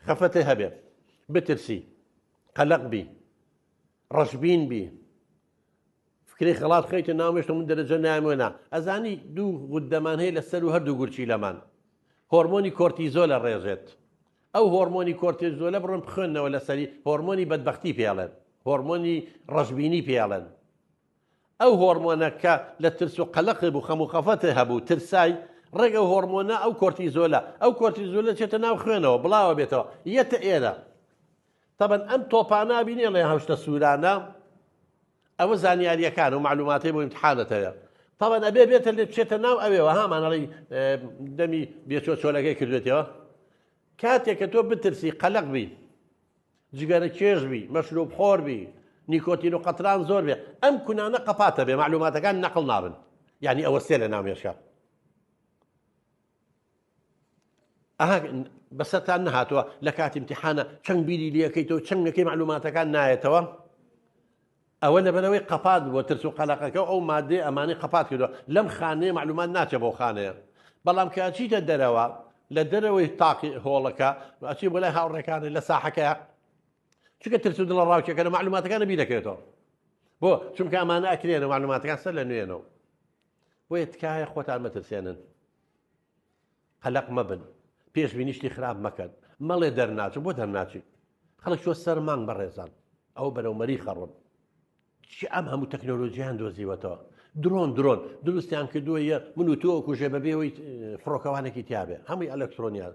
خەفەتێ هەبێ، بترسی، قەلەق بی، ڕەشبین بی، فکرەی خەڵات خەیتە ناو مێشکم من دەرەجە نایەمەوە نا. ئەزانی دوو غوددەمان هەیە لە سەر و هەردوو گورچیلەمان. هۆرمۆنی کۆرتیزۆلە ڕێژێت. ئەو هۆرمۆنی کۆرتیزۆلە بڕۆن بخوێننەوە لەسەری، هۆرمۆنی بەدبەختی پێ ئەڵێن، هۆرمۆنی ڕەشبینی پێ ئەڵێن. ئەو هۆرمۆنە کە لە ترس و قەلەقێ بوو، خەم و خەفەتێ هەبوو، ترسای، ڕێک ئەو هۆرمۆنە، ئەو کۆرتیزۆلە، ئەو کۆرتیزۆلە چێتە ناو خوێنەوە، بڵاوە بێتەوە، یەتە ئێرە. تەبەن ئەم تۆپانە ئەبینی ئەڵێ هەشتە سوورانە، ئەوە زانیاریەکان و معلوماتی بۆ ئیمتحانت هەیە. تەبەن ئەبێ بێتە لێ بچێتە ناو ئەوێوە، هامان ئەڵێی دەمی بێچۆ چۆلەکەی کردوێتەوە. کاتێک کە تۆ بترسی، قەلەق بی، جگەرە کێش بی، مەشروب خۆر بی، نیکۆتین و قەتران زۆر بێ، ئەم کونانە قەپاتە بێ، مەعلوماتەکان نەقڵ نابن، یانی ئەوەستێ لە ناو مێشکا. ئەها بەسەرتان نەهاتووە لە کاتی ئیمتیحانە چەند بیری لێکەیتەوە چەنگەکەی مەعلوماتەکان نایەتەوە؟ ئەوە لەبەرئەوەی قەپات بووە ترس و قەلەقەکە و ئەو مادەیە ئەمانەی قەپات کردووە لەم خانەیە مەعلومات ناچێ بەو خانەیە بەڵام کە ئەچیتە دەرەوە لە دەرەوەی تاقی هۆڵەکە ئەچی بۆ لای هاوڕێکانی لە ساحەکەیە چونکە ترس و دڵە ڕاوکێکە لە معلوماتەکان بیرەکەوێتەوە بۆ چونکە ئەمانە ئەکرێنە معلوماتەکان سەر لە نوێنەوە بۆیە تکایە خۆتان مەترسێنن قەلەق مەبن پێشبینی شتی خراپ مەکەن مەڵێ دەرناچم بۆ دەرناچیت خەڵک چوە سەر مانگ بەڕێزان ئەوە بەرەو مەریخ ئەڕۆن چی ئەم هەموو تەکنۆلۆژیان دۆزیوەتەوە درۆن درۆن دروستیان کردووە یە من و تۆ کوژێ بەبێەوەی فڕۆکەوانێکی تیاابێ هەمووی ئەلکترۆنیان.